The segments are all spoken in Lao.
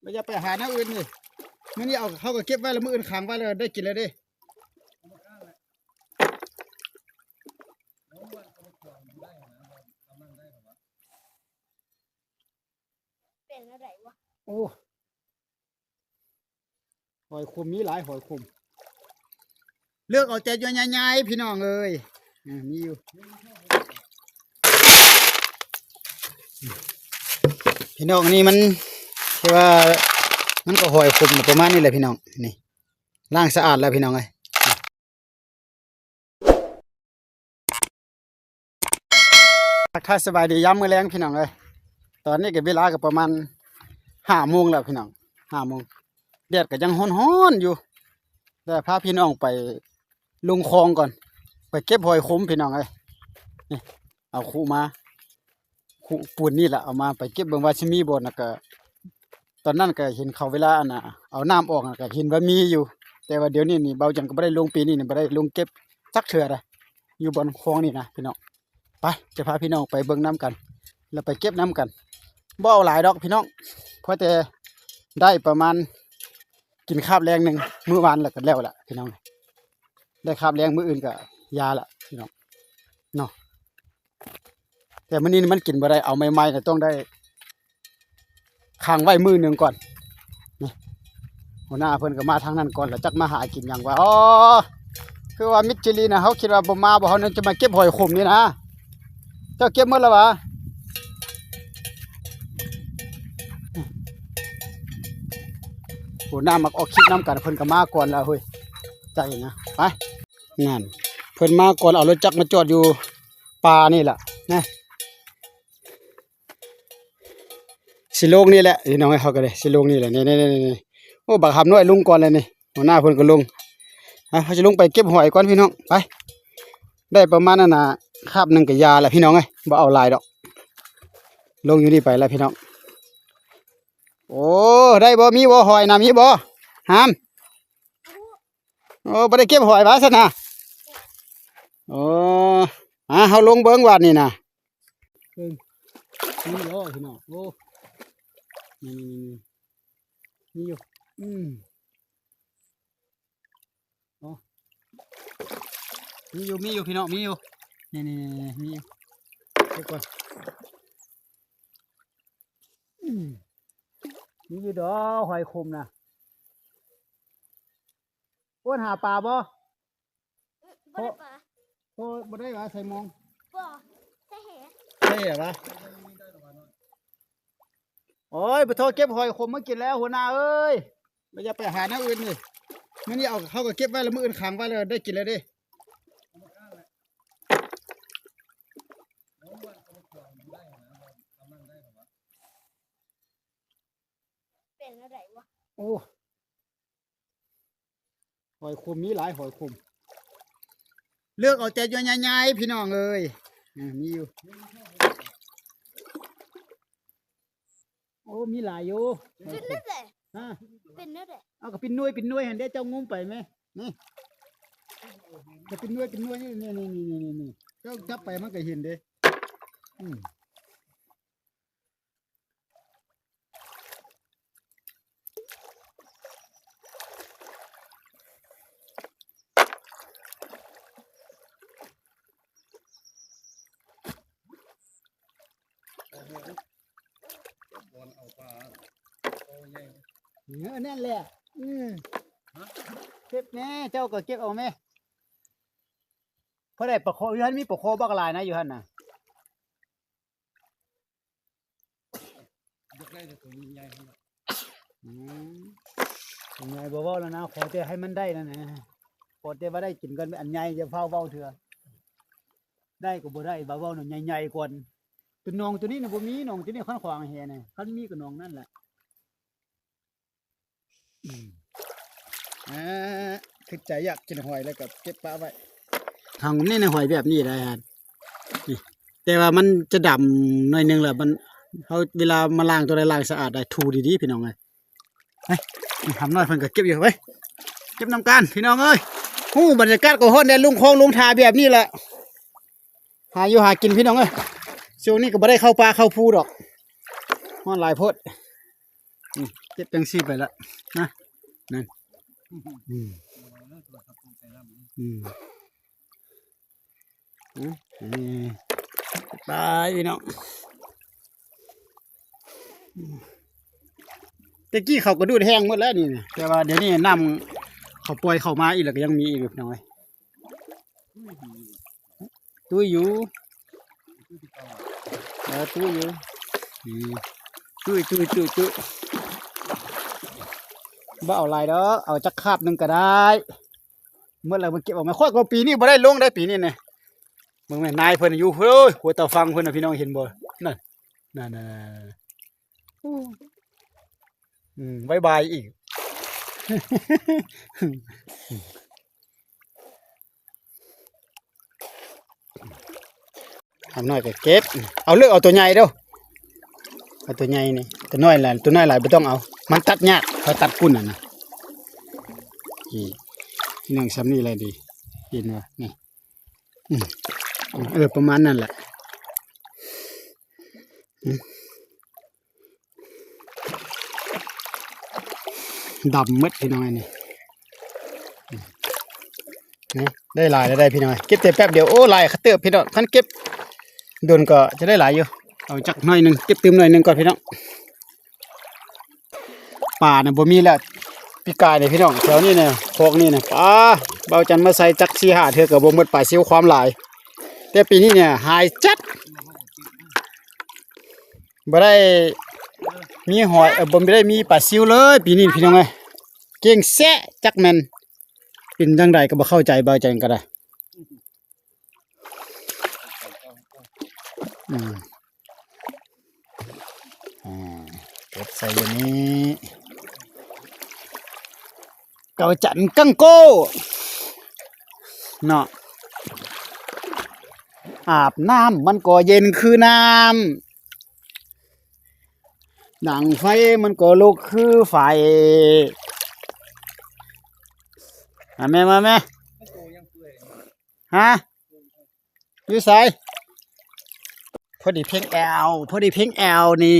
ແລ້ວຢ່າໄປຫາແນວອື່ນນີ້. ມື້ນີ້ເອົາ ເຮົາກໍເກັບໄວ້ ແລ້ວມື້ອື່ນຂັງໄວ້ ແລ້ວໄດ້ກິນແລ້ວເດ້. ເປັນແນວໃດວະ? ໂອ້ ຫອຍຂົມມີຫຼາຍ ຫອຍຂົມ ເລືອກເອົາແຕ່ຕົວໃຫຍ່ໆ ພີ່ນ້ອງເອີຍ. ເອີ ມີຢູ່ ພີ່ນ້ອງ. ອັນນີ້ມັນ ທີ່ວ່າມັນກໍຫອຍຂົມປະມານນີ້ແຫຼະ ພີ່ນ້ອງ. ນີ້ ລ້າງສະອາດແລ້ວ ພີ່ນ້ອງເອີຍ. ທັກທາຍສະບາຍດີຍາມມື້ແລງ ພີ່ນ້ອງເອີຍ. ຕອນນີ້ກໍເວລາກໍປະມານຫ້າໂມງແລ້ວ ພີ່ນ້ອງ ຫ້າໂມງ. ແດດກໍຍັງຮ້ອນໆຢູ່ ແຕ່ພາພີ່ນ້ອງໄປລົງຄອງກ່ອນ ໄປເກັບຫອຍຂົມ ພີ່ນ້ອງເອີຍ. ນີ້ ເອົາຄຸມາ ຄຸປູນນີ້ລະ ເອົາມາໄປເກັບເບິ່ງວ່າຊິມີບໍ່. ນະກະ ຕອນນັ້ນກະເຫັນເຂົາເວລາ ອັນນ່າ ເອົານ້ຳອອກນະ ກະເຫັນວ່າມີຢູ່. ແຕ່ວ່າດຽວນີ້ນີ້ ເບົາຈັນກໍບໍ່ໄດ້ລົງ ປີນີ້ນີ້ບໍ່ໄດ້ລົງເກັບຈັກເທື່ອໃດ ຢູ່ບ່ອນຄອງນີ້ນະ ພີ່ນ້ອງ. ໄປ ຈະພາພີ່ນ້ອງໄປເບິ່ງນຳກັນ ແລ້ວໄປເກັບນຳກັນ. ບໍ່ເອົາຫຼາຍດອກ ພີ່ນ້ອງ ພໍແຕ່ໄດ້ປະມານກິນຄາບແລງໜຶ່ງ ມື້ວານແລ້ວກໍແລ້ວລະ ພີ່ນ້ອງ. ໄດ້ຄາບແລງ ມື້ອື່ນກໍຢ່າລະ ພີ່ນ້ອງເນາະ. ແຕ່ມື້ນີ້ມັນກິນບໍ່ໄດ້ ເອົາໃໝ່ໆ ກໍຕ້ອງໄດ້ຂັງໄວ້ມື້ໜຶ່ງກ່ອນ. ນີ້ ຫົວໜ້າເພິ່ນກໍມາທາງນັ້ນກ່ອນລະ ຈັກມາຫາກິນຫຍັງວະ. ອໍ ຄືວ່າມິດຈີລີນະ ເຮົາຄິດວ່າບໍ່ມາບໍ່ ເຮົາຍັງຈະມາເກັບຫອຍຂົມນີ້ນະ. ເຈົ້າເກັບໝົດແລ້ວຫວາ? ໂອ້ ໜ້າມັກອອກຄລິບນຳກັນ ເພິ່ນກໍມາກ່ອນແລ້ວເຮີ້ຍ. ໃຈນະ ໄປ ນັ້ນ ເພິ່ນມາກ່ອນ ເອົາລົດຈັກມາຈອດຢູ່ປ່ານີ້ລະນະ. ຊິລົງນີ້ແຫຼະ ພີ່ນ້ອງເອີຍ ເຮົາກໍໄດ້ ຊິລົງນີ້ແຫຼະ. ນີ້ໆໆໆ ໂອ້ ບັກຫຳນ້ອຍລົງກ່ອນແລ້ວນີ້ ຫົວໜ້າເພິ່ນກໍລົງ. ອ່ະ ເຮົາຊິລົງໄປເກັບຫອຍກ່ອນ ພີ່ນ້ອງ ໄປ. ໄດ້ປະມານນັ້ນນະ ຄາບໜຶ່ງກໍຢ່າລະ ພີ່ນ້ອງເອີຍ ບໍ່ເອົາຫຼາຍດອກ. ລົງຢູ່ນີ້ໄປລະ ພີ່ນ້ອງ. ໂອ້ ໄດ້ບໍ່ ມີບໍ່ຫອຍນະ ມີບໍ່ ຫາມ? ໂອ້ ບໍ່ໄດ້ເກັບຫອຍຫວາຊັ້ນນະ? ໂອ້ ອ່າ ເຮົາລົງເບິ່ງບາດນີ້ນະ. ເບິ່ງ ມີບໍ່ພີ່ນ້ອງ? ໂອ້ ນີ້ໆໆ ມີຢູ່ ອືມ ໂອ້ ມີຢູ່ ມີຢູ່ ພີ່ນ້ອງ ມີຢູ່ ນີ້ໆໆ ມີຢູ່ ເກັບກ່ອນ. ອືມ ມີຢູ່ດອກ ຫອຍຂົມນະ. ໂອ້ ຫາປາບໍ່? ບໍ່ໄດ້ປາ ໂອ້ ບໍ່ໄດ້ຫວາ ໃສ່ມອງ ບໍ່ ໃສ່ແຫ ໃສ່ແຫຫວາ. ໂອ້ຍ ບໍ່ທໍ່ເກັບຫອຍຂົມມາກິນແລ້ວ ຫົວໜ້າເອີຍ. ແລ້ວຢ່າໄປຫາແນວອື່ນນີ້ ມື້ນີ້ເອົາ ເຮົາກໍເກັບໄວ້ ແລ້ວມື້ອື່ນຂັງໄວ້ ແລ້ວໄດ້ກິນແລ້ວເດ້. ເປັນແນວໃດວະ? ໂອ້ ຫອຍຂົມມີຫຼາຍ ຫອຍຂົມ ເລືອກເອົາແຕ່ຕົວໃຫຍ່ໆ ພີ່ນ້ອງເອີຍ. ເອີ ມີຢູ່ ໂອ້ ມີຫຼາຍຢູ່. ເປັນແນວໃດ? ຮະ? ເປັນແນວໃດ? ເອົາ ກໍເປັນໜ່ວຍ ເປັນໜ່ວຍຫັ້ນເດ້ ເຈົ້າງຸ້ມໄປແມ. ນີ້ ກໍເປັນໜ່ວຍ ເປັນໜ່ວຍ ນີ້ໆໆ ເຈົ້າຈັບໄປມັນກໍເຫັນເດ້. ອືມ ເອີ ນັ້ນແຫຼະ ອືມ ເກັບແດ່ ເຈົ້າກໍເກັບເອົາແມ້. ພໍໄດ້ປາຄໍຢູ່ຫັ້ນ ມີປາຄໍບັກຫຼາຍນະ ຢູ່ຫັ້ນນະ. ຢາກໄດ້ແຕ່ໂຕໃຫຍ່ໆ ອືມ ໂຕໃຫຍ່ບໍ່ເວົ້າແລ້ວນະ ຂໍແຕ່ໃຫ້ມັນໄດ້ນັ້ນນະ ຂໍແຕ່ວ່າໄດ້ກິນກ່ອນ ອັນໃຫຍ່ຢ່າຟ້າວເວົ້າເທື່ອ ໄດ້ກໍບໍ່ໄດ້ ວ່າເວົ້ານຳໃຫຍ່ໆກ່ອນ. ຕົວໜອງຕົວນີ້ນະບໍ່ມີ ໜອງຕົວນີ້ຄັນຂວາງແຫນະ ຄັນມີກໍໜອງນັ້ນແຫຼະ. ອືມ ອ່າ ຄິດໃຈຢາກກິນຫອຍແລ້ວກໍເກັບປະໄວ້. ທາງນີ້ນະ ຫອຍແບບນີ້ໄດ໋ຫັ້ນ ນີ້ ແຕ່ວ່າມັນຈະດຳໜ້ອຍໜຶ່ງລະ ມັນ ເຮົາເວລາມາລ້າງຕົວໃດລ້າງສະອາດໄດ້ ຖູດີໆ ພີ່ນ້ອງເອີຍ. ໄປ ຫຳນ້ອຍເພິ່ນກໍເກັບຢູ່ ໄປ ເກັບນຳກັນ ພີ່ນ້ອງເອີຍ. ໂອ້ ບັນຍາກາດກໍຮ້ອນແດດ ລົງຄອງລົງທ່າແບບນີ້ແຫຼະ ຫາຢູ່ຫາກິນ ພີ່ນ້ອງເອີຍ. ຊ່ວງນີ້ກໍບໍ່ໄດ້ເຂົ້າປ່າເຂົ້າພູດອກ ຮ້ອນຫຼາຍໂພດ. ອືມ ເກັບຈັ່ງຊີ້ໄປລະນະ ນັ້ນ ອືມ ອືມ ອືມ ນີ້ ໄປພີ່ນ້ອງ ອືມ ແຕ່ກີ້ເຂົາກໍດູດແຫ້ງໝົດແລ້ວນີ້ນະ ແຕ່ວ່າດຽວນີ້ນ້ຳເຂົາປ່ອຍເຂົ້າມາອີກແລ້ວ ກໍຍັງມີອີກຢູ່ພີ່ນ້ອງເອີຍ. ຕຸ້ຍຢູ່ ເອີ ຕຸ້ຍຢູ່ ອືມ ຕຸ້ຍ ຕຸ້ຍ ຕຸ້ຍ ຕຸ້ຍ ບໍ່ເອົາຫຼາຍດອກ ເອົາຈັກຄາບໜຶ່ງກໍໄດ້ ໝົດແລ້ວມາເກັບເອົາໃໝ່. ຂ້ອຍກໍປີນີ້ບໍ່ໄດ້ລົງໄດ໋ ປີນີ້ນະ ເບິ່ງແມ່ນນາຍເພິ່ນຢູ່ພຸ້ນ ຫົວຕາຝັ່ງພຸ້ນນະ ພີ່ນ້ອງເຫັນບໍ່ ນັ້ນ ນັ້ນໆ ອືມ ບາຍບາຍອີກ ຄຳນ້ອຍກໍເກັບ ເອົາ ເລືອກເອົາຕົວໃຫຍ່ເດີ້ ເອົາຕົວໃຫຍ່ນີ້ ຕົວນ້ອຍຫຼາຍ ຕົວນ້ອຍຫຼາຍບໍ່ຕ້ອງເອົາ ມັນຕັດຍາກ ເຂົາຕັດກຸ້ນຫັ້ນນະ ນີ້ ນີ້ໜຶ່ງຊ່ຳນີ້ແຫຼະດີ ເຫັນບໍ່ ນີ້ ອືມ ເອີ ປະມານນັ້ນແຫຼະ ອືມ. ດຳໝົດພີ່ນ້ອງ ອັນນີ້ ນີ້ ໄດ້ຫຼາຍແລ້ວໄດ໋ພີ່ນ້ອງ ເກັບແຕ່ແປັບດຽວ ໂອ້ ຫຼາຍຄັກເຕີບພີ່ນ້ອງ ຄັນເກັບດົນກໍຈະໄດ້ຫຼາຍຢູ່ ເອົາຈັກໜ້ອຍໜຶ່ງ ເກັບຕື່ມໜ້ອຍໜຶ່ງກ່ອນພີ່ນ້ອງ. ປານະບໍ່ມີແລ້ວ ປີກາຍນີ້ພີ່ນ້ອງ ແຖວນີ້ນະ ຄອກນີ້ນະ ປາ ເບົາຈັນມາໃສ່ຈັກສີ່ຫ້າເທື່ອກໍບໍ່ໝົດ ປາຊິວຄວາມຫຼາຍ ແຕ່ປີນີ້ນະ ຫາຍຈັດ. ບໍ່ໄດ້ມີຫອຍ ເອີ ບໍ່ໄດ້ມີປາຊິວເລີຍປີນີ້ພີ່ນ້ອງເອີຍ ເກັ່ງແຊະ ຈັກແມ່ນເປັນຈັ່ງໃດກໍບໍ່ເຂົ້າໃຈ ເບົາຈັນກໍໄດ້ ອືມ ອ່າ ເກັບໃສ່ຢູ່ນີ້ ເກົາຈັນກັງໂກ ເນາະ ອາບນ້ຳມັນກໍເຢັນຄືນ້ຳ ດັງໄຟມັນກໍລຸກຄືໄຟ ມາແມ່ ມາແມ່ ຮະ ຢູ່ໃສ? ພໍດີເພງແອວ ພໍດີເພງແອວນີ້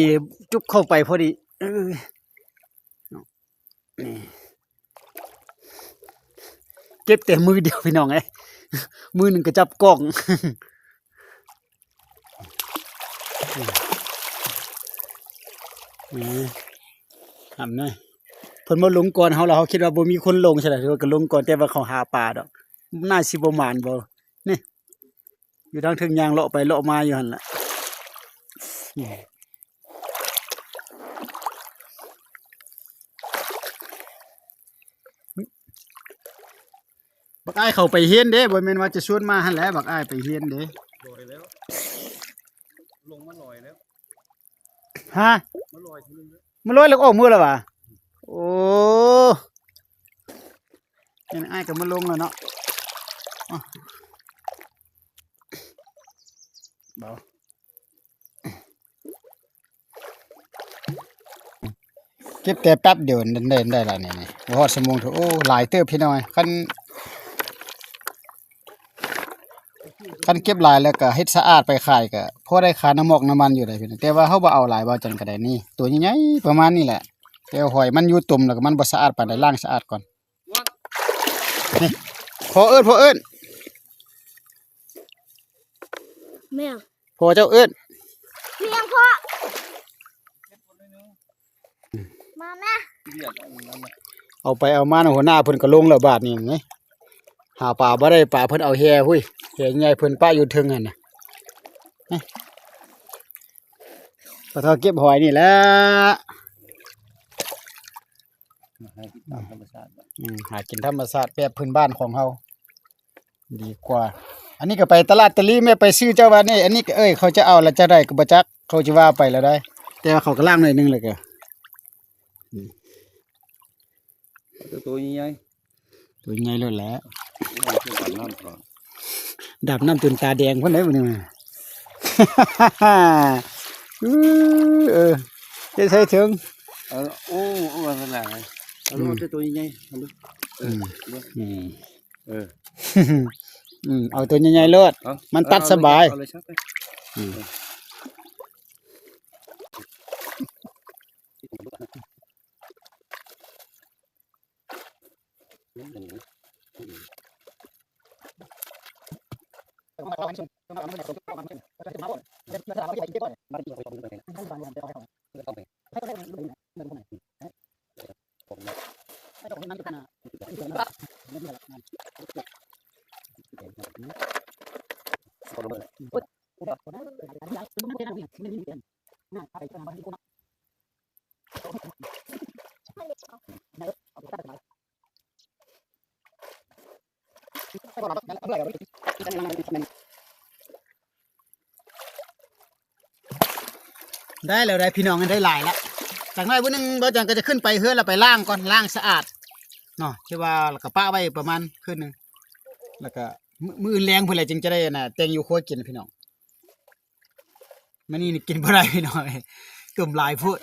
ຈຸບເຂົ້າໄປພໍດີ ເອີ ນີ້ ເກັບແຕ່ມືດຽວພີ່ນ້ອງເອີຍ ມືໜຶ່ງກໍຈັບກ້ອງ ນີ້ ຫຳນະ ເພິ່ນມາລົງກ່ອນເຮົາ ແລ້ວເຮົາຄິດວ່າບໍ່ມີຄົນລົງຊັ້ນນະ ຖືວ່າກໍລົງກ່ອນ ແຕ່ວ່າເຂົາຫາປາດອກ ໜ້າຊິບໍ່ໝານບໍ່ ນີ້ ຢູ່ທາງເທິງຍ່າງເລາະໄປເລາະມາຢູ່ຫັ້ນລະ ບັກອ້າຍເຂົາໄປຮຽນເດ້ ບໍ່ແມ່ນວ່າຈະຊວນມາຫັ້ນແຫຼະ ບັກອ້າຍໄປຮຽນເດ້ ລອຍແລ້ວ ລົງມາລອຍແລ້ວ ຮະ ມາລອຍເທື່ອໜຶ່ງແລ້ວ ມາລອຍແລ້ວກໍອອກມື້ແລ້ວຫວາ ໂອ້ ເຫັນອ້າຍກໍມາລົງແລ້ວເນາະ ເບົາ ເກັບແຕ່ແປັບດຽວໄດ້ ໄດ້ລະນີ້ ນີ້ ບໍ່ຮອດຊົ່ວໂມງເທື່ອ ໂອ້ ຫຼາຍເຕີບພີ່ນ້ອງ ຄັນ ຄັນເກັບຫຼາຍແລ້ວກໍເຮັດສະອາດໄປຂາຍ ກໍພໍໄດ້ຄ່ານ້ຳໝອກນ້ຳມັນຢູ່ໄດ໋ພີ່ນ້ອງ ແຕ່ວ່າເຮົາບໍ່ເອົາຫຼາຍ ເບົາຈັນກໍໄດ້ ນີ້ ໂຕໃຫຍ່ໆ ປະມານນີ້ແຫຼະ ແຕ່ຫອຍມັນຢູ່ຕົມແລ້ວກໍມັນບໍ່ສະອາດປານໃດ ລ້າງສະອາດກ່ອນ ນີ້ ພໍ່ເອີ້ນ ພໍ່ເອີ້ນ ແມ່ນ ພໍ່ເຈົ້າເອີ້ນ ແມ່ນພໍ່ ມາແມ່ ເອົາໄປເອົາມາ ຫົວໜ້າເພິ່ນກໍລົງແລ້ວບາດນີ້ ຫາປາບໍ່ໄດ້ ປາເພິ່ນເອົາແຫ ຫຸ້ຍ ແຫໃຫຍ່ເພິ່ນປະຢູ່ເທິງຫັ້ນນະ ປາເຖົ້າເກັບຫອຍນີ້ແຫຼະ. ຫາກິນຕາມທຳມະຊາດ ອືມ ຫາກິນທຳມະຊາດແບບພື້ນບ້ານຂອງເຮົາດີກວ່າ. ອັນນີ້ກໍໄປຕະຫຼາດຕະຫຼີແມ່ ໄປຊື້ເຈົ້າວ່ານີ້ ອັນນີ້ກໍ ເອີຍ ເຂົາຈະເອົາລະຈັ່ງໃດກໍບໍ່ຈັກ ເຂົາຈະວ່າໄປລະໄດ໋ ແຕ່ວ່າເຂົາກໍລ້າງໜ້ອຍໜຶ່ງແລ້ວກໍ ອືມ ເອົາແຕ່ໂຕໃຫຍ່ໆ ໂຕໃຫຍ່ໂລດແຫຼະ ໂອ້ຍ ດຳນ້ຳກ່ອນ ດຳນ້ຳຈົນຕາແດງພຸ້ນເດ້ມື້ນີ້ ເອີ ເອີ ເຮັດໃສ່ເຖິງ ເອີ ໂອ້ ເອົາວ່າຊັ້ນລະ ເອົາໂລດ ອືມ ແຕ່ໂຕໃຫຍ່ໆ ເອົາເດີ ເອີ ອືມ ເອົາເດີ ອືມ ເອີ ອືມ ເອົາໂຕໃຫຍ່ໆໂລດ ເອົາ ມັນຕັດສະບາຍ ເອົາເລີຍ ເອົາເລີຍ ອືມ ເອີ ເອົາເລີຍ ເອົາເລີຍ. ໄດ້ແລ້ວ ໄດ້ພີ່ນ້ອງ ໄດ້ຫຼາຍລະ. ຈັກໜ້ອຍຜູ້ໜຶ່ງ ບ່າວຈັນກໍຈະຂຶ້ນໄປເຮືອນລະ ໄປລ້າງກ່ອນ ລ້າງສະອາດເນາະ ທີ່ວ່າ ລະກະປະໄວ້ປະມານຄືນໜຶ່ງ ລະກະ ມື້ ມື້ອື່ນແລງພຸ້ນແຫຼະ ຈຶ່ງຈະໄດ້ ອັນນ່າ ແຕ່ງຢູ່ຄົວກິນພີ່ນ້ອງ. ມື້ນີ້ນີ້ກິນບໍ່ໄດ້ພີ່ນ້ອງ ຕົ້ມຫຼາຍໂພດ.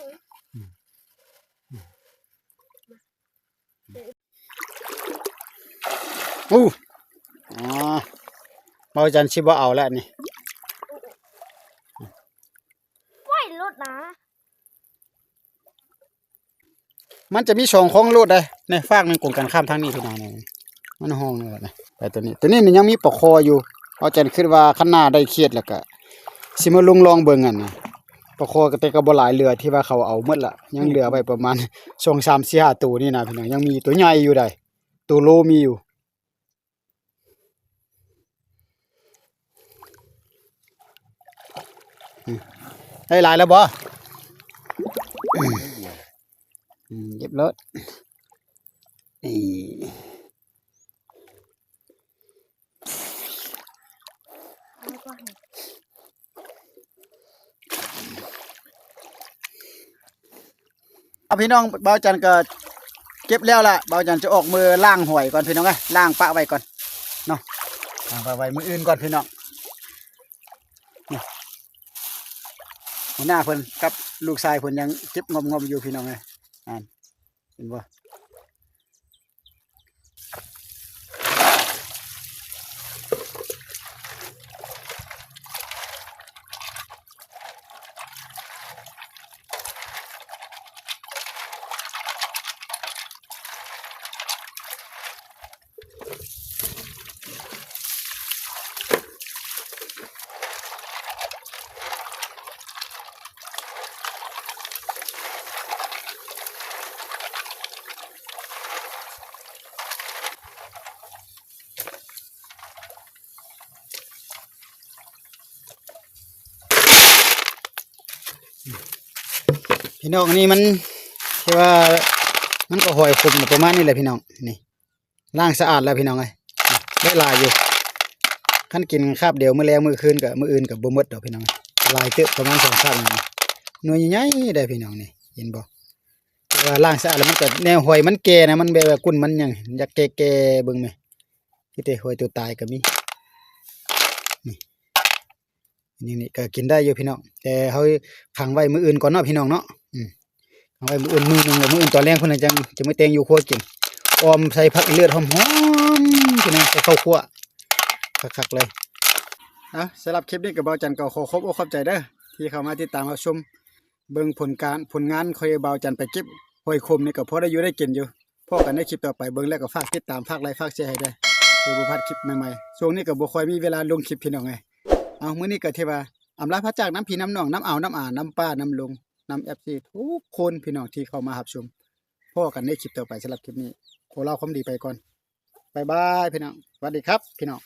ໂອ້ ອໍ ບ່າວຈັນຊິບໍ່ເອົາແລ້ວນີ້ ໂອ້ຍ ຫຼຸດນະ. ມັນຈະມີສອງຂອງໂລດໄດ໋ ໃນຟາກໜຶ່ງກົງກັນຂ້າມທາງນີ້ພີ່ນ້ອງ ນີ້ ມັນຫ້ອງນີ້ແຫຼະນະ. ໄປໂຕນີ້ ໂຕນີ້ມັນຍັງມີປາຄໍຢູ່ ເຮົາຈັ່ງຄິດວ່າຄັນໜ້າໄດ້ເຂດແລ້ວກະ ຊິມາລົງລອງເບິ່ງຫັ້ນນະ. ປາຄໍກໍແຕ່ກໍບໍ່ຫຼາຍ ເຫຼືອທີ່ວ່າເຂົາເອົາໝົດລະ ຍັງເຫຼືອໄວ້ປະມານສອງ ສາມ ສີ່ ຫ້າໂຕນີ້ນະພີ່ນ້ອງ ຍັງມີໂຕໃຫຍ່ຢູ່ໃດ໋ ໂຕໂລມີຢູ່. ອືມ ໄດ້ຫຼາຍແລ້ວບໍ່? ອືມ ເກັບໂລດ ນີ້ ເອົາ ພີ່ນ້ອງ ບ່າວຈັນກໍເກັບແລ້ວລະ ບ່າວຈັນຈະອອກມືລ້າງຫອຍກ່ອນພີ່ນ້ອງເອີຍ ລ້າງປະໄວ້ກ່ອນເນາະ ລ້າງປະໄວ້ມື້ອື່ນກ່ອນພີ່ນ້ອງ. ນີ້ ຫົວໜ້າເພິ່ນກັບລູກຊາຍເພິ່ນຍັງເກັບງອມໆຢູ່ພີ່ນ້ອງເອີຍ ນັ້ນ ເຫັນບໍ່? ພີ່ນ້ອງ ອັນນີ້ມັນ ທີ່ວ່າ ມັນກໍຫອຍຂົມປະມານນີ້ແຫຼະພີ່ນ້ອງ ນີ້ ລ້າງສະອາດແລ້ວພີ່ນ້ອງເອີຍ ໄດ້ຫຼາຍຢູ່. ຄັນກິນຄາບດຽວມື້ແລງມື້ຄືນກໍ ມື້ອື່ນກໍບໍ່ໝົດດອກພີ່ນ້ອງ ຫຼາຍເຕີບ ປະມານສອງຄາບນີ້ ໜ່ວຍໃຫຍ່ໆ ໄດ໋ພີ່ນ້ອງ ນີ້ ເຫັນບໍ່? ແຕ່ວ່າລ້າງສະອາດແລ້ວ ມັນກໍແນວຫອຍມັນແກ່ນະ ມັນແບບວ່າກຸ້ນມັນຫຍັງ ຢາກແກ່ໆ ເບິ່ງແມ ຄືແຕ່ຫອຍຕົວຕາຍກໍມີ ນີ້ ນີ້ ນີ້ກໍກິນໄດ້ຢູ່ພີ່ນ້ອງ ແຕ່ເຮົາຂັງໄວ້ມື້ອື່ນກ່ອນເນາະພີ່ນ້ອງເນາະ ອືມ ຂັງໄວ້ມື້ອື່ນມື້ໜຶ່ງ ແລ້ວມື້ອື່ນຕອນແລງເພິ່ນຈັ່ງຈະມາແຕ່ງຢູ່ຄົວກິນ ອອມໃສ່ຜັກເລືອດຫອມໆ ພີ່ນ້ອງ ໃສ່ເຂົ້າຂົ້ວຄັກໆເລີຍ. ເອົາ ສຳລັບຄລິບນີ້ກໍ ບ່າວຈັນກໍຂໍຂອບອົກຂອບໃຈເດີ ທີ່ເຂົ້າມາຕິດຕາມຮັບຊົມ ເບິ່ງຜົນການ ຜົນງານຂ້ອຍ ບ່າວຈັນໄປເກັບຫອຍຂົມນີ້ ກໍພໍໄດ້ຢູ່ໄດ້ກິນຢູ່. ພໍ້ກັນໃນຄລິບຕໍ່ໄປ ເບິ່ງແລ້ວກໍຝາກຕິດຕາມ ຝາກໄລ ຝາກແຊໃຫ້ແດ່ ເພື່ອບໍ່ພາດຄລິບໃໝ່ໆ. ຊ່ວງນີ້ກໍບໍ່ຄ່ອຍມີເວລາລົງຄລິບ ພີ່ນ້ອງເອີຍ. ເອົາ ມື້ນີ້ກໍຖືວ່າອຳລາພາຈາກນຳພີ່ນຳນ້ອງ ນຳອາວນຳອາ ນຳປ້ານຳລຸງ ນຳເອັຟຊີທຸກຄົນ ພີ່ນ້ອງທີ່ເຂົ້າມາຮັບຊົມ. ພໍ້ກັນໃນຄລິບຕໍ່ໄປ. ສຳລັບຄລິບນີ້ ຂໍລາຄວາມດີໄປກ່ອນ. ບາຍບາຍ ພີ່ນ້ອງ. ສະຫວັດດີຄັບ ພີ່ນ້ອງ.